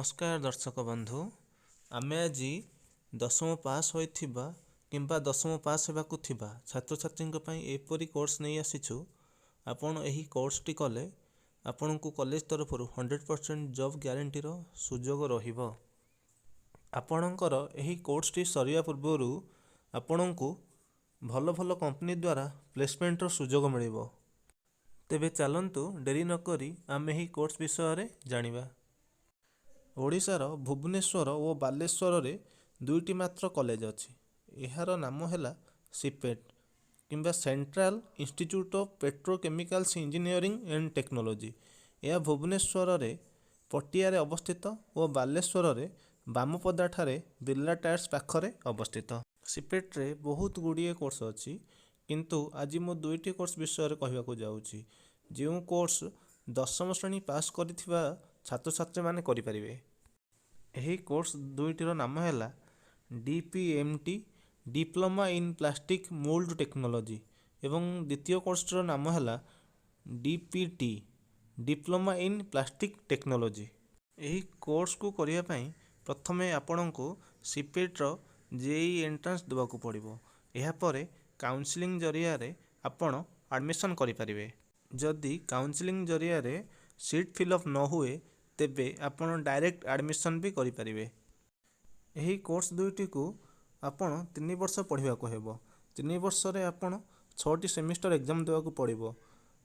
ନମସ୍କାର ଦର୍ଶକ ବନ୍ଧୁ, ଆମେ ଆଜି ଦଶମ ପାସ୍ ହୋଇଥିବା କିମ୍ବା ଦଶମ ପାସ୍ ହେବାକୁ ଥିବା ଛାତ୍ରଛାତ୍ରୀଙ୍କ ପାଇଁ ଏପରି କୋର୍ସ ନେଇ ଆସିଛୁ। ଆପଣ ଏହି କୋର୍ସଟି କଲେ ଆପଣଙ୍କୁ କଲେଜ ତରଫରୁ 100% ଜବ୍ ଗ୍ୟାରେଣ୍ଟିର ସୁଯୋଗ ରହିବ। ଆପଣଙ୍କର ଏହି କୋର୍ସଟି ସରିବା ପୂର୍ବରୁ ଆପଣଙ୍କୁ ଭଲ ଭଲ କମ୍ପାନୀ ଦ୍ୱାରା ପ୍ଲେସମେଣ୍ଟର ସୁଯୋଗ ମିଳିବ। ତେବେ ଚାଲନ୍ତୁ, ଡେରି ନକରି ଆମେ ଏହି କୋର୍ସ ବିଷୟରେ ଜାଣିବା। ଓଡ଼ିଶାର ଭୁବନେଶ୍ୱର ଓ ବାଲେଶ୍ୱରରେ ଦୁଇଟି ମାତ୍ର କଲେଜ ଅଛି। ଏହାର ନାମ ହେଲା ସିପେଟ୍ କିମ୍ବା Central Institute of Petrochemicals Engineering and Technology। ଏହା ଭୁବନେଶ୍ୱରରେ ପଟିଆରେ ଅବସ୍ଥିତ ଓ ବାଲେଶ୍ୱରରେ ବାମପଦାଠାରେ ବିର୍ଲା ଟାୟାର୍ସ ପାଖରେ ଅବସ୍ଥିତ। ସିପେଟ୍ରେ ବହୁତ ଗୁଡ଼ିଏ କୋର୍ସ ଅଛି, କିନ୍ତୁ ଆଜି ମୁଁ ଦୁଇଟି କୋର୍ସ ବିଷୟରେ କହିବାକୁ ଯାଉଛି, ଯେଉଁ କୋର୍ସ ଦଶମ ଶ୍ରେଣୀ ପାସ୍ କରିଥିବା ଛାତ୍ରଛାତ୍ରୀମାନେ କରିପାରିବେ। ଏହି କୋର୍ସ ଦୁଇଟିର ନାମ ହେଲା DPMT, Diploma in Plastic Mould Technology ଏବଂ ଦ୍ୱିତୀୟ କୋର୍ସଟିର ନାମ ହେଲା DPT, Diploma in Plastic Technology। ଏହି କୋର୍ସକୁ କରିବା ପାଇଁ ପ୍ରଥମେ ଆପଣଙ୍କୁ ସିପେଟ୍ର ଜେଇଇ ଏଣ୍ଟ୍ରାନ୍ସ ଦେବାକୁ ପଡ଼ିବ। ଏହାପରେ କାଉନସିଲିଂ ଜରିଆରେ ଆପଣ ଆଡ଼ମିସନ୍ କରିପାରିବେ। ଯଦି କାଉନସିଲିଂ ଜରିଆରେ ସିଟ୍ ଫିଲ୍ଅପ୍ ନ ହୁଏ, ତେବେ ଆପଣ ଡାଇରେକ୍ଟ ଆଡ଼ମିସନ୍ ବି କରିପାରିବେ। ଏହି କୋର୍ସ ଦୁଇଟିକୁ ଆପଣ 3 ବର୍ଷ ପଢ଼ିବାକୁ ହେବ। 3 ବର୍ଷରେ ଆପଣ ଛଅଟି ସେମିଷ୍ଟର ଏକ୍ଜାମ୍ ଦେବାକୁ ପଡ଼ିବ।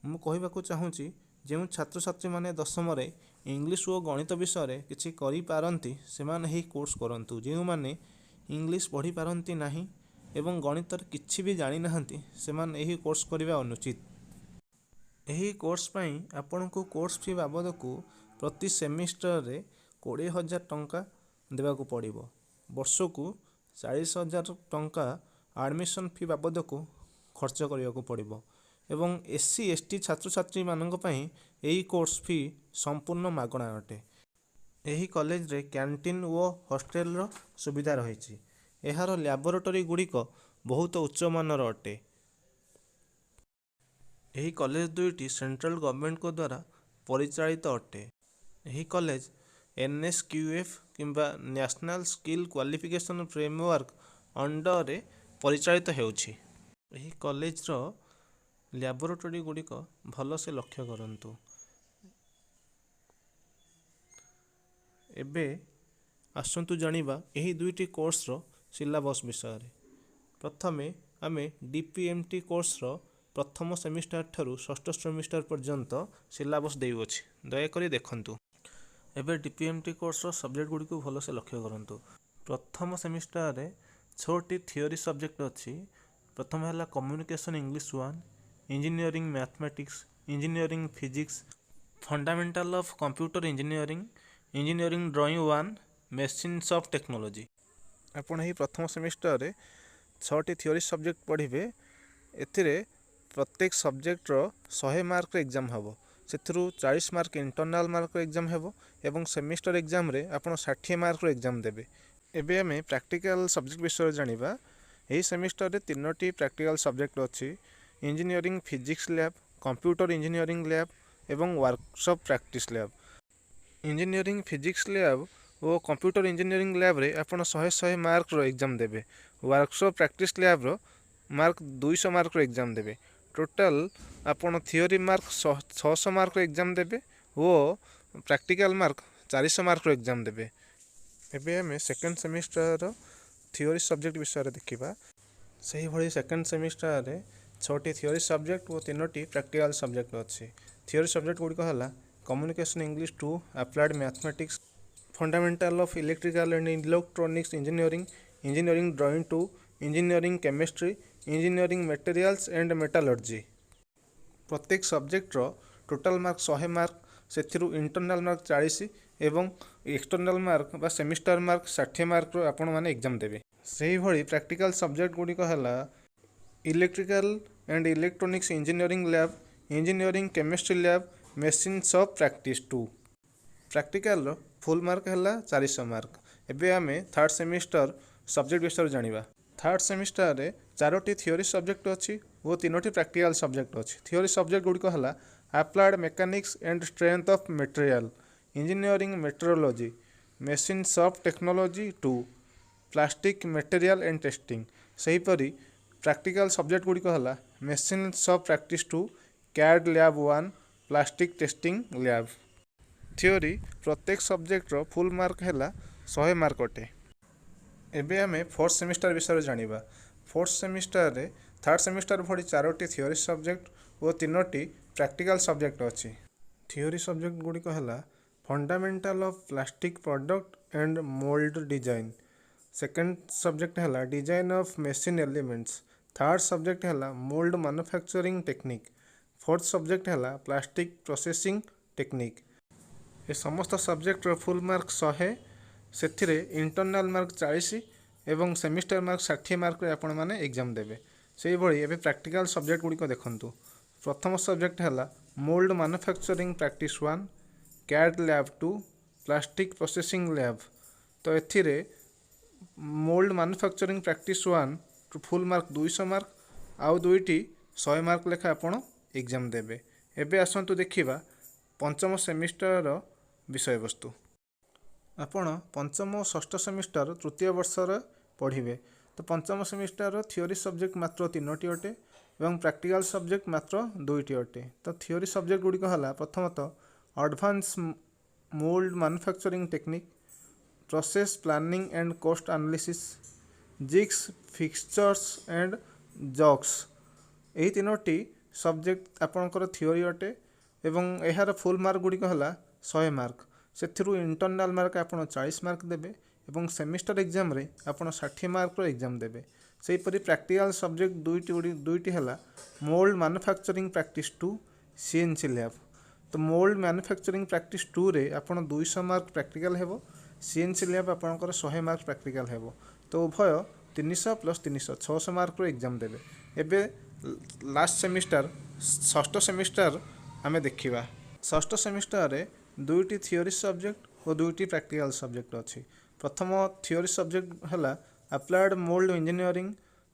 ମୁଁ କହିବାକୁ ଚାହୁଁଛି, ଯେଉଁ ଛାତ୍ରଛାତ୍ରୀମାନେ ଦଶମରେ ଇଂଲିଶ ଓ ଗଣିତ ବିଷୟରେ କିଛି କରିପାରନ୍ତି, ସେମାନେ ଏହି କୋର୍ସ କରନ୍ତୁ। ଯେଉଁମାନେ ଇଂଲିଶ ପଢ଼ିପାରନ୍ତି ନାହିଁ ଏବଂ ଗଣିତରେ କିଛି ବି ଜାଣିନାହାନ୍ତି, ସେମାନେ ଏହି କୋର୍ସ କରିବା ଅନୁଚିତ। ଏହି କୋର୍ସ ପାଇଁ ଆପଣଙ୍କୁ କୋର୍ସ ଫି ବାବଦକୁ ପ୍ରତି ସେମିଷ୍ଟରରେ 20,000 ଟଙ୍କା ଦେବାକୁ ପଡ଼ିବ। ବର୍ଷକୁ 40,000 ଟଙ୍କା ଆଡ଼ମିସନ୍ ଫି ବାବଦକୁ ଖର୍ଚ୍ଚ କରିବାକୁ ପଡ଼ିବ ଏବଂ ଏସ୍ ସି, ଏସ୍ ଟି ଛାତ୍ରଛାତ୍ରୀମାନଙ୍କ ପାଇଁ ଏହି କୋର୍ସ ଫି ସମ୍ପୂର୍ଣ୍ଣ ମାଗଣା ଅଟେ। ଏହି କଲେଜରେ କ୍ୟାଣ୍ଟିନ୍ ଓ ହଷ୍ଟେଲର ସୁବିଧା ରହିଛି। ଏହାର ଲ୍ୟାବୋରେଟୋରୀ ଗୁଡ଼ିକ ବହୁତ ଉଚ୍ଚମାନର ଅଟେ। ଏହି କଲେଜ ଦୁଇଟି ସେଣ୍ଟ୍ରାଲ ଗଭର୍ଣ୍ଣମେଣ୍ଟଙ୍କ ଦ୍ୱାରା ପରିଚାଳିତ ଅଟେ। ଏହି କଲେଜ ଏନ୍.ଏସ୍.କ୍ୟୁ.ଏଫ୍ କିମ୍ବା ନ୍ୟାସନାଲ୍ ସ୍କିଲ୍ କ୍ୱାଲିଫିକେସନ୍ ଫ୍ରେମୱାର୍କ ଅଣ୍ଡରରେ ପରିଚାଳିତ ହେଉଛି। ଏହି କଲେଜର ଲ୍ୟାବୋରେଟୋରୀ ଗୁଡ଼ିକ ଭଲସେ ଲକ୍ଷ୍ୟ କରନ୍ତୁ। ଏବେ ଆସନ୍ତୁ ଜାଣିବା ଏହି ଦୁଇଟି କୋର୍ସର ସିଲାବସ୍ ବିଷୟରେ। ପ୍ରଥମେ ଆମେ ଡି.ପି.ଏମ୍.ଟି କୋର୍ସର ପ୍ରଥମ ସେମିଷ୍ଟାର ଠାରୁ ଷଷ୍ଠ ସେମିଷ୍ଟାର ପର୍ଯ୍ୟନ୍ତ ସିଲାବସ୍ ଦେଉଅଛି, ଦୟାକରି ଦେଖନ୍ତୁ। ଏବେ ଡି.ପି.ଏମ୍.ଟି କୋର୍ସର ସବଜେକ୍ଟ ଗୁଡ଼ିକୁ ଭଲସେ ଲକ୍ଷ୍ୟ କରନ୍ତୁ। ପ୍ରଥମ ସେମିଷ୍ଟାରରେ ଛଅଟି ଥିଓରି ସବଜେକ୍ଟ ଅଛି। ପ୍ରଥମ ହେଲା Communication English one, Engineering Mathematics, Engineering Physics, Fundamental of Computer Engineering, Engineering Drawing one, Machines of Technology। ଆପଣ ଏହି ପ୍ରଥମ ସେମିଷ୍ଟରରେ ଛଅଟି ଥିଓରି ସବଜେକ୍ଟ ପଢ଼ିବେ। ଏଥିରେ ପ୍ରତ୍ୟେକ ସବଜେକ୍ଟର 100 ମାର୍କର ଏକ୍ଜାମ୍ ହେବ। ସେଥିରୁ 40 ମାର୍କ ଇଣ୍ଟରନାଲ୍ ମାର୍କର ଏକ୍ଜାମ୍ ହେବ ଏବଂ ସେମିଷ୍ଟର ଏକ୍ଜାମ୍ରେ ଆପଣ 60 ମାର୍କର ଏକ୍ଜାମ୍ ଦେବେ। ଏବେ ଆମେ ପ୍ରାକ୍ଟିକାଲ ସବଜେକ୍ଟ ବିଷୟରେ ଜାଣିବା। ଏହି ସେମିଷ୍ଟରରେ ତିନୋଟି ପ୍ରାକ୍ଟିକାଲ ସବଜେକ୍ଟ ଅଛି: Engineering Physics Lab, Computer Engineering Lab ଏବଂ Workshop Practice Lab। Engineering Physics Lab ଓ କମ୍ପ୍ୟୁଟର ଇଞ୍ଜିନିୟରିଂ ଲ୍ୟାବ୍ରେ ଆପଣ 100 100 ମାର୍କର ଏକ୍ଜାମ୍ ଦେବେ। ୱାର୍କସପ୍ ପ୍ରାକ୍ଟିସ୍ ଲ୍ୟାବ୍ର ମାର୍କ 200 ମାର୍କର ଏକ୍ଜାମ୍ ଦେବେ। ଟୋଟାଲ୍ ଆପଣ ଥିଓରି ମାର୍କ 600 ମାର୍କର ଏକ୍ଜାମ୍ ଦେବେ ଓ ପ୍ରାକ୍ଟିକାଲ ମାର୍କ 400 ମାର୍କର ଏକ୍ଜାମ୍ ଦେବେ। ଏବେ ଆମେ ସେକେଣ୍ଡ ସେମିଷ୍ଟରର ଥିଓରି ସବଜେକ୍ଟ ବିଷୟରେ ଦେଖିବା। ସେହିଭଳି ସେକେଣ୍ଡ ସେମିଷ୍ଟରରେ ଛଅଟି ଥିଓରି ସବଜେକ୍ଟ ଓ ତିନୋଟି ପ୍ରାକ୍ଟିକାଲ ସବଜେକ୍ଟ ଅଛି। ଥିଓରି ସବଜେକ୍ଟ ଗୁଡ଼ିକ ହେଲା Communication English two, Applied Mathematics, Fundamental of Electrical and Electronics Engineering, Engineering Drawing two, Engineering Chemistry, Engineering Materials and Metallurgy। ପ୍ରତ୍ୟେକ ସବଜେକ୍ଟର ଟୋଟାଲ୍ ମାର୍କ 100 ମାର୍କ। ସେଥିରୁ ଇଣ୍ଟରନାଲ୍ ମାର୍କ 40 ଏବଂ external mark ବା semester mark 60 ମାର୍କର ଆପଣମାନେ exam ଦେବେ। ସେହିଭଳି practical subject ଗୁଡ଼ିକ ହେଲା Electrical and Electronics Engineering Lab, Engineering Chemistry Lab, Machines of Practice two। ପ୍ରାକ୍ଟିକାଲର full mark ହେଲା 400 ମାର୍କ। ଏବେ ଆମେ ଥାର୍ଡ଼ ସେମିଷ୍ଟର ସବଜେକ୍ଟ ବିଷୟରେ ଜାଣିବା। ଥାର୍ଡ଼ ସେମିଷ୍ଟରରେ ଚାରୋଟି ଥିଓରି ସବଜେକ୍ଟ ଅଛି ଓ ତିନୋଟି ପ୍ରାକ୍ଟିକାଲ ସବଜେକ୍ଟ ଅଛି। ଥିଓରି ସବଜେକ୍ଟ ଗୁଡ଼ିକ ହେଲା Applied Mechanics and Strength of Material, Engineering Metrology, Machine shop technology two, plastic material and testing। ସେହିପରି ପ୍ରାକ୍ଟିକାଲ ସବଜେକ୍ଟ ଗୁଡ଼ିକ ହେଲା machine shop practice two, CAD lab one, plastic testing lab। Theory ପ୍ରତ୍ୟେକ ସବଜେକ୍ଟର full mark ହେଲା 100 mark ଅଟେ। ଏବେ ଆମେ fourth semester ବିଷୟରେ ଜାଣିବା। ଫୋର୍ଥ ସେମିଷ୍ଟାରରେ ଥାର୍ଡ଼ ସେମିଷ୍ଟାର ଭଳି ଚାରୋଟି ଥିଓରି ସବଜେକ୍ଟ ଓ ତିନୋଟି ପ୍ରାକ୍ଟିକାଲ ସବଜେକ୍ଟ ଅଛି। ଥିଓରି ସବଜେକ୍ଟ ଗୁଡ଼ିକ ହେଲା fundamental of plastic product and mould design, second subject ହେଲା design of machine elements, third subject ହେଲା mould manufacturing technique, fourth subject ହେଲା ପ୍ଲାଷ୍ଟିକ୍ ପ୍ରୋସେସିଂ ଟେକ୍ନିକ୍। ଏ ସମସ୍ତ ସବଜେକ୍ଟର ଫୁଲ୍ ମାର୍କ 100, ସେଥିରେ internal mark 40 ଏବଂ semester mark 60 ମାର୍କରେ ଆପଣମାନେ exam ଦେବେ। ସେହିଭଳି ଏବେ ପ୍ରାକ୍ଟିକାଲ ସବଜେକ୍ଟ ଗୁଡ଼ିକ ଦେଖନ୍ତୁ। ପ୍ରଥମ ସବଜେକ୍ଟ ହେଲା mould manufacturing practice one, CAD lab two, plastic processing lab। ତ ଏଥିରେ mould manufacturing practice one full mark 200 mark, ଆଉ ଦୁଇଟି 100 ମାର୍କ ଲେଖା ଆପଣ ଏକ୍ଜାମ୍ ଦେବେ। ଏବେ ଆସନ୍ତୁ ଦେଖିବା ପଞ୍ଚମ ସେମିଷ୍ଟାରର ବିଷୟବସ୍ତୁ। ଆପଣ ପଞ୍ଚମ ଓ ଷଷ୍ଠ ସେମିଷ୍ଟାର ତୃତୀୟ ବର୍ଷରେ ପଢ଼ିବେ। ତ ପଞ୍ଚମ ସେମିଷ୍ଟାରର ଥିଓରି ସବଜେକ୍ଟ ମାତ୍ର ତିନୋଟି ଅଟେ ଏବଂ ପ୍ରାକ୍ଟିକାଲ ସବଜେକ୍ଟ ମାତ୍ର ଦୁଇଟି ଅଟେ। ତ ଥିଓରି ସବଜେକ୍ଟ ଗୁଡ଼ିକ ହେଲା ପ୍ରଥମତଃ advance mould manufacturing technique, process planning and cost analysis, jigs, fixtures and jacks। ଏହି ତିନୋଟି ସବଜେକ୍ଟ ଆପଣଙ୍କର ଥିଓରି ଅଟେ ଏବଂ ଏହାର ଫୁଲ୍ ମାର୍କ ଗୁଡ଼ିକ ହେଲା 100 ମାର୍କ। ସେଥିରୁ ଇଣ୍ଟରନାଲ୍ ମାର୍କ ଆପଣ 40 ମାର୍କ ଦେବେ ଏବଂ ସେମିଷ୍ଟାର ଏକ୍ଜାମ୍ରେ ଆପଣ 60 ମାର୍କର ଏକ୍ଜାମ୍ ଦେବେ। ସେହିପରି ପ୍ରାକ୍ଟିକାଲ ସବଜେକ୍ଟ ଦୁଇଟି ହେଲା mould manufacturing practice two, CNC lab। ତ ମୋଲ୍ଡ ମାନୁଫ୍ୟାକ୍ଚରିଂ ପ୍ରାକ୍ଟିସ୍ ଟୁରେ ଆପଣ 200 ମାର୍କ ପ୍ରାକ୍ଟିକାଲ ହେବ, ସିଏନ୍ସି ଲ୍ୟାବ୍ ଆପଣଙ୍କର 100 ମାର୍କ ପ୍ରାକ୍ଟିକାଲ ହେବ। ତ ଉଭୟ 300 ପ୍ଲସ୍ 300, 600 ମାର୍କର ଏକ୍ଜାମ୍ ଦେବେ। ଏବେ ଲାଷ୍ଟ ସେମିଷ୍ଟାର, ଷଷ୍ଠ ସେମିଷ୍ଟାର ଆମେ ଦେଖିବା। ଷଷ୍ଠ ସେମିଷ୍ଟାରରେ ଦୁଇଟି ଥିଓରି ସବଜେକ୍ଟ ଓ ଦୁଇଟି ପ୍ରାକ୍ଟିକାଲ ସବଜେକ୍ଟ ଅଛି। ପ୍ରଥମ ଥିଓରି ସବଜେକ୍ଟ ହେଲା applied mould engineering,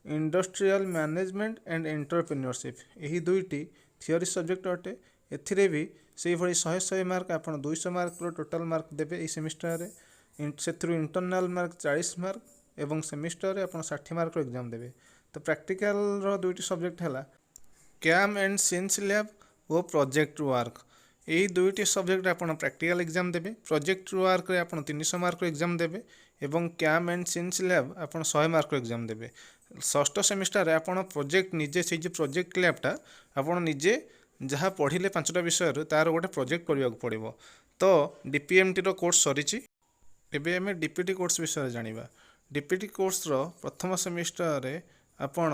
industrial management and entrepreneurship। ଏହି ଦୁଇଟି ଥିଓରି ସବଜେକ୍ଟ ଅଟେ। ଏଥିରେ ବି ସେଇଭଳି 100 100 ମାର୍କ, ଆପଣ 200 ମାର୍କର ଟୋଟାଲ ମାର୍କ ଦେବେ ଏହି ସେମିଷ୍ଟାରରେ। ସେଥିରୁ ଇଣ୍ଟରନାଲ୍ ମାର୍କ 40 ମାର୍କ ଏବଂ ସେମିଷ୍ଟାରରେ ଆପଣ 60 ମାର୍କର ଏକ୍ଜାମ୍ ଦେବେ। ତ ପ୍ରାକ୍ଟିକାଲର ଦୁଇଟି ସବଜେକ୍ଟ ହେଲା cam and CNC lab O project work. ଏହି ଦୁଇଟି ସବଜେକ୍ଟ ଆପଣ ପ୍ରାକ୍ଟିକାଲ ଏକ୍ଜାମ୍ ଦେବେ। ପ୍ରୋଜେକ୍ଟ ୱାର୍କରେ ଆପଣ 300 ମାର୍କର ଏକ୍ଜାମ୍ ଦେବେ ଏବଂ କ୍ୟାମ୍ ଆଣ୍ଡ ସିଏନ୍ସି ଲ୍ୟାବ୍ ଆପଣ 100 ମାର୍କର ଏକ୍ଜାମ୍ ଦେବେ। ଷଷ୍ଠ ସେମିଷ୍ଟାରରେ ଆପଣ ପ୍ରୋଜେକ୍ଟ ନିଜେ, ସେଇ ଯେଉଁ ପ୍ରୋଜେକ୍ଟ ଲ୍ୟାବ୍ଟା, ଆପଣ ନିଜେ ଯାହା ପଢ଼ିଲେ ପାଞ୍ଚଟା ବିଷୟରୁ ତା'ର ଗୋଟେ ପ୍ରୋଜେକ୍ଟ କରିବାକୁ ପଡ଼ିବ। ତ ଡିପିଏମ୍ଟିର କୋର୍ସ ସରିଛି। ଏବେ ଆମେ ଡିପିଟି କୋର୍ସ ବିଷୟରେ ଜାଣିବା। ଡିପିଟି କୋର୍ସର ପ୍ରଥମ ସେମିଷ୍ଟାରରେ ଆପଣ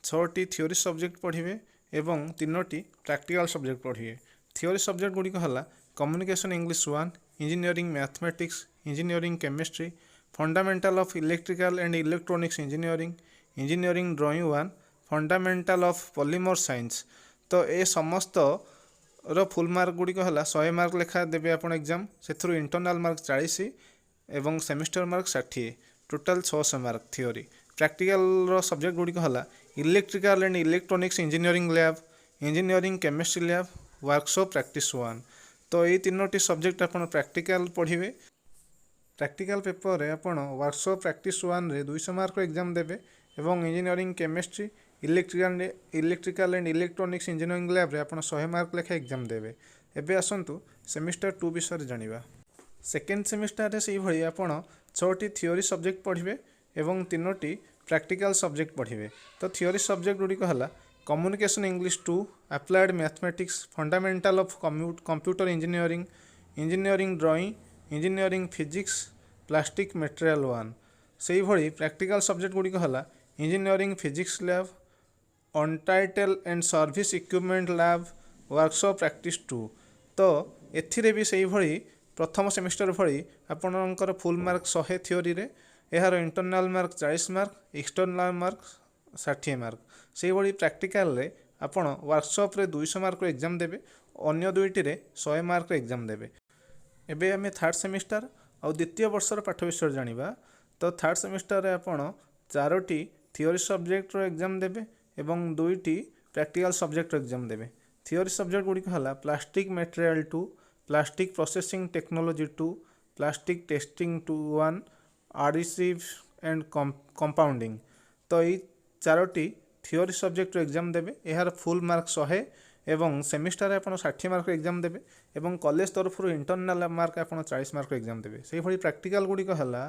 ଛଅଟି ଥିଓରି ସବଜେକ୍ଟ ପଢ଼ିବେ ଏବଂ ତିନୋଟି ପ୍ରାକ୍ଟିକାଲ ସବଜେକ୍ଟ ପଢ଼ିବେ। ଥିଓରି ସବଜେକ୍ଟ ଗୁଡ଼ିକ ହେଲା communication English one, engineering mathematics, engineering chemistry, fundamental of electrical and electronics engineering, engineering drawing one, fundamental of polymer science। ତ ଏ ସମସ୍ତର ଫୁଲ୍ ମାର୍କ ଗୁଡ଼ିକ ହେଲା 100 ମାର୍କ ଲେଖା ଦେବେ ଆପଣ ଏକ୍ଜାମ୍। ସେଥିରୁ ଇଣ୍ଟରନାଲ୍ ମାର୍କ 40 ଏବଂ semester mark 60, total 600 mark theory. ପ୍ରାକ୍ଟିକାଲର subject ଗୁଡ଼ିକ ହେଲା electrical and electronics engineering lab, engineering chemistry lab, workshop practice one। ତ ଏଇ ତିନୋଟି ସବଜେକ୍ଟ ଆପଣ ପ୍ରାକ୍ଟିକାଲ ପଢ଼ିବେ। ପ୍ରାକ୍ଟିକାଲ ପେପରରେ ଆପଣ ୱାର୍କସପ୍ ପ୍ରାକ୍ଟିସ୍ ୱାନ୍ରେ 200 ମାର୍କର ଏକ୍ଜାମ୍ ଦେବେ ଏବଂ engineering chemistry, electrical and electronics engineering ଲ୍ୟାବ୍ରେ ଆପଣ 100 ମାର୍କ ଲେଖା ଏକ୍ଜାମ୍ ଦେବେ। ଏବେ ଆସନ୍ତୁ ସେମିଷ୍ଟାର ଟୁ ବିଷୟରେ ଜାଣିବା। ସେକେଣ୍ଡ ସେମିଷ୍ଟାରରେ ସେଇଭଳି ଆପଣ ଛଅଟି ଥିଓରି ସବଜେକ୍ଟ ପଢ଼ିବେ ଏବଂ ତିନୋଟି ପ୍ରାକ୍ଟିକାଲ ସବଜେକ୍ଟ ପଢ଼ିବେ। ତ ଥିଓରି ସବଜେକ୍ଟ ଗୁଡ଼ିକ ହେଲା communication English two, applied mathematics, fundamental of computer engineering, engineering drawing, engineering physics, plastic material one। ସେଇଭଳି ପ୍ରାକ୍ଟିକାଲ ସବଜେକ୍ଟ ଗୁଡ଼ିକ ହେଲା engineering physics lab, untitled and service equipment lab, workshop practice two। ତ ଏଥିରେ ବି ସେଇଭଳି ପ୍ରଥମ semester ଭଳି ଆପଣଙ୍କର ଫୁଲ୍ ମାର୍କ 100 ଥିଓରିରେ, ଏହାର internal mark 40 mark, external mark 60 mark. ସେଇଭଳି ପ୍ରାକ୍ଟିକାଲରେ ଆପଣ ୱାର୍କସପ୍ରେ 200 ମାର୍କର ଏକ୍ଜାମ୍ ଦେବେ, ଅନ୍ୟ ଦୁଇଟିରେ 100 ମାର୍କର ଏକ୍ଜାମ୍ ଦେବେ। ଏବେ ଆମେ ଥାର୍ଡ଼ ସେମିଷ୍ଟାର ଆଉ ଦ୍ୱିତୀୟ ବର୍ଷର ପାଠ ବିଷୟରେ ଜାଣିବା। ତ ଥାର୍ଡ଼ ସେମିଷ୍ଟାରରେ ଆପଣ ଚାରୋଟି ଥିଓରି ସବଜେକ୍ଟର ଏକ୍ଜାମ୍ ଦେବେ ଏବଂ ଦୁଇଟି ପ୍ରାକ୍ଟିକାଲ ସବଜେକ୍ଟର ଏକ୍ଜାମ୍ ଦେବେ। ଥିଓରି ସବଜେକ୍ଟ ଗୁଡ଼ିକ ହେଲା plastic material two, plastic processing technology two, plastic testing 2 1, adhesive and compounding। ତ ଏଇ ଚାରୋଟି ଥିଓରି ସବଜେକ୍ଟର ଏକ୍ଜାମ୍ ଦେବେ। ଏହାର ଫୁଲ୍ ମାର୍କ 100 ଏବଂ ସେମିଷ୍ଟାରରେ ଆପଣ 60 ମାର୍କର ଏକ୍ଜାମ୍ ଦେବେ ଏବଂ କଲେଜ ତରଫରୁ ଇଣ୍ଟରନାଲ୍ ମାର୍କ ଆପଣ 40 ମାର୍କର ଏକ୍ଜାମ୍ ଦେବେ। ସେହିଭଳି ପ୍ରାକ୍ଟିକାଲ ଗୁଡ଼ିକ ହେଲା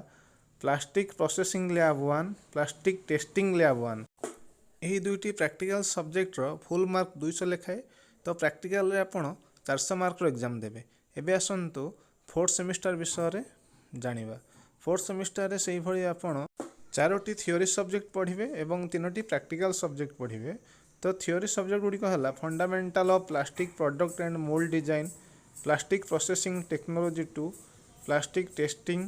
plastic processing lab 1, plastic testing lab 1। ଏହି ଦୁଇଟି ପ୍ରାକ୍ଟିକାଲ ସବଜେକ୍ଟର ଫୁଲ୍ ମାର୍କ 200 ଲେଖାଏଁ। ତ ପ୍ରାକ୍ଟିକାଲରେ ଆପଣ 400 ମାର୍କର ଏକ୍ଜାମ୍ ଦେବେ। ଏବେ ଆସନ୍ତୁ ଫୋର୍ଥ ସେମିଷ୍ଟାର ବିଷୟରେ ଜାଣିବା। ଫୋର୍ଥ ସେମିଷ୍ଟାରରେ ସେଇଭଳି ଆପଣ ଚାରୋଟି ଥିଓରି ସବଜେକ୍ଟ ପଢ଼ିବେ ଏବଂ ତିନୋଟି ପ୍ରାକ୍ଟିକାଲ ସବଜେକ୍ଟ ପଢ଼ିବେ। ତ ଥିଓରି ସବଜେକ୍ଟ ଗୁଡ଼ିକ ହେଲା fundamental of plastic product and mould design, plastic processing technology 2, plastic testing,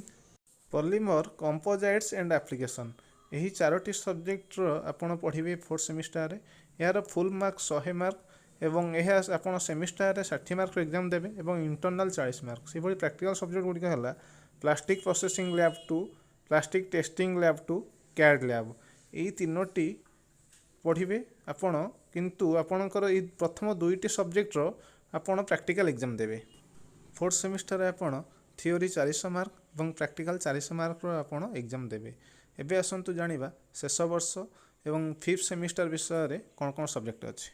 polymer composites and application। ଏହି ଚାରୋଟି ସବଜେକ୍ଟର ଆପଣ ପଢ଼ିବେ ଫୋର୍ଥ ସେମିଷ୍ଟାରରେ। ଏହାର ଫୁଲ୍ ମାର୍କ 100 ମାର୍କ ଏବଂ ଏହା ଆପଣ ସେମିଷ୍ଟାରରେ 60 ମାର୍କର ଏକ୍ଜାମ୍ ଦେବେ ଏବଂ ଇଣ୍ଟରନାଲ୍ 40 ମାର୍କ। ସେହିଭଳି ପ୍ରାକ୍ଟିକାଲ ସବଜେକ୍ଟ ଗୁଡ଼ିକ ହେଲା plastic processing lab 2, plastic testing lab 2, CAD lab। ଏଇ ତିନୋଟି ପଢ଼ିବେ ଆପଣ, କିନ୍ତୁ ଆପଣଙ୍କର ଏଇ ପ୍ରଥମ ଦୁଇଟି ସବଜେକ୍ଟର ଆପଣ ପ୍ରାକ୍ଟିକାଲ ଏକ୍ଜାମ୍ ଦେବେ। ଫୋର୍ଥ ସେମିଷ୍ଟାରରେ ଆପଣ ଥିଓରି 400 ମାର୍କ ଏବଂ ପ୍ରାକ୍ଟିକାଲ 400 ମାର୍କର ଆପଣ ଏକ୍ଜାମ୍ ଦେବେ। ଏବେ ଆସନ୍ତୁ ଜାଣିବା ଶେଷ ବର୍ଷ ଏବଂ ଫିଫ୍ଥ ସେମିଷ୍ଟାର ବିଷୟରେ କ'ଣ କ'ଣ ସବଜେକ୍ଟ ଅଛି।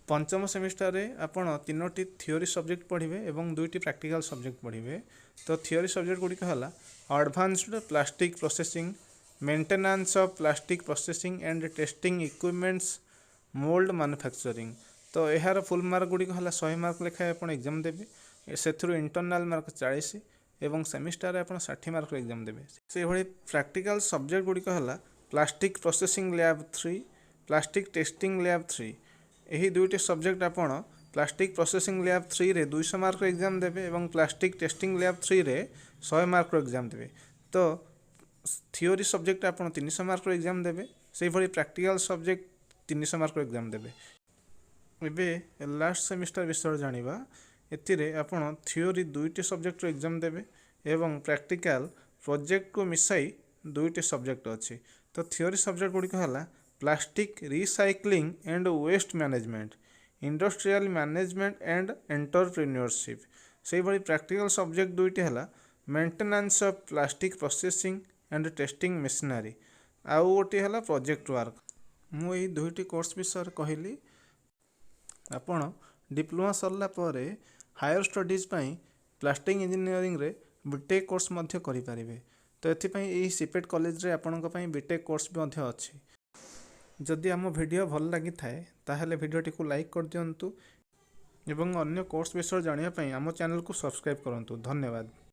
ପଞ୍ଚମ ସେମିଷ୍ଟାରରେ ଆପଣ ତିନୋଟି ଥିଓରି ସବଜେକ୍ଟ ପଢ଼ିବେ ଏବଂ ଦୁଇଟି ପ୍ରାକ୍ଟିକାଲ ସବଜେକ୍ଟ ପଢ଼ିବେ। ତ ଥିଓରି ସବଜେକ୍ଟ ଗୁଡ଼ିକ ହେଲା advanced plastic processing, maintenance of plastic processing and testing equipments, mould manufacturing। ତ ଏହାର ଫୁଲ୍ ମାର୍କ ଗୁଡ଼ିକ ହେଲା 100 ମାର୍କ ଲେଖାଏଁ ଆପଣ ଏକ୍ଜାମ୍ ଦେବେ। ସେଥିରୁ ଇଣ୍ଟରନାଲ୍ ମାର୍କ 40 ଏବଂ ସେମିଷ୍ଟାରରେ ଆପଣ 60 ମାର୍କର ଏକ୍ଜାମ୍ ଦେବେ। ସେହିଭଳି ପ୍ରାକ୍ଟିକାଲ ସବଜେକ୍ଟ ଗୁଡ଼ିକ ହେଲା plastic processing lab 3, plastic testing lab 3। ଏହି ଦୁଇଟି ସବଜେକ୍ଟ ଆପଣ ପ୍ଲାଷ୍ଟିକ୍ ପ୍ରୋସେସିଂ ଲ୍ୟାବ୍ 3ରେ 200 ମାର୍କର ଏକ୍ଜାମ୍ ଦେବେ ଏବଂ ପ୍ଲାଷ୍ଟିକ୍ ଟେଷ୍ଟିଂ ଲ୍ୟାବ୍ 3ରେ 100 ମାର୍କର ଏକ୍ଜାମ୍ ଦେବେ। ତ ଥିଓରି ସବଜେକ୍ଟ ଆପଣ 300 ମାର୍କର ଏକ୍ଜାମ୍ ଦେବେ। ସେହିଭଳି ପ୍ରାକ୍ଟିକାଲ ସବଜେକ୍ଟ 300 ମାର୍କର ଏକ୍ଜାମ୍ ଦେବେ। ଏବେ ଲାଷ୍ଟ ସେମିଷ୍ଟାର ବିଷୟରେ ଜାଣିବା। ଏଥିରେ ଆପଣ ଥିଓରି ଦୁଇଟି ସବଜେକ୍ଟର ଏକ୍ଜାମ୍ ଦେବେ ଏବଂ ପ୍ରାକ୍ଟିକାଲ ପ୍ରୋଜେକ୍ଟକୁ ମିଶାଇ ଦୁଇଟି ସବଜେକ୍ଟ ଅଛି। ତ ଥିଓରି ସବଜେକ୍ଟ ଗୁଡ଼ିକ ହେଲା plastic recycling and waste management, industrial management and entrepreneurship। ସେହିଭଳି ପ୍ରାକ୍ଟିକାଲ ସବଜେକ୍ଟ ଦୁଇଟି ହେଲା maintenance of plastic processing and testing machinery, ଆଉ ଗୋଟିଏ ହେଲା ପ୍ରୋଜେକ୍ଟ ୱାର୍କ। ମୁଁ ଏଇ ଦୁଇଟି କୋର୍ସ ବିଷୟରେ କହିଲି। ଆପଣ ଡିପ୍ଲୋମା ସରିଲା ପରେ ହାୟର ଷ୍ଟଡ଼ିଜ୍ ପାଇଁ ପ୍ଲାଷ୍ଟିକ୍ ଇଞ୍ଜିନିୟରିଂରେ ବିଟେକ୍ କୋର୍ସ ମଧ୍ୟ କରିପାରିବେ। ତ ଏଥିପାଇଁ ଏହି ସିପେଟ୍ କଲେଜରେ ଆପଣଙ୍କ ପାଇଁ ବିଟେକ୍ କୋର୍ସ ବି ମଧ୍ୟ ଅଛି। ଯଦି ଆମ ଭିଡ଼ିଓ ଭଲ ଲାଗିଥାଏ, ତାହେଲେ ଭିଡ଼ିଓଟିକୁ ଲାଇକ୍ କରିଦିଅନ୍ତୁ ଏବଂ ଅନ୍ୟ କୋର୍ସ ବିଷୟରେ ଜାଣିବା ପାଇଁ ଆମ ଚ୍ୟାନେଲକୁ ସବସ୍କ୍ରାଇବ୍ କରନ୍ତୁ। ଧନ୍ୟବାଦ।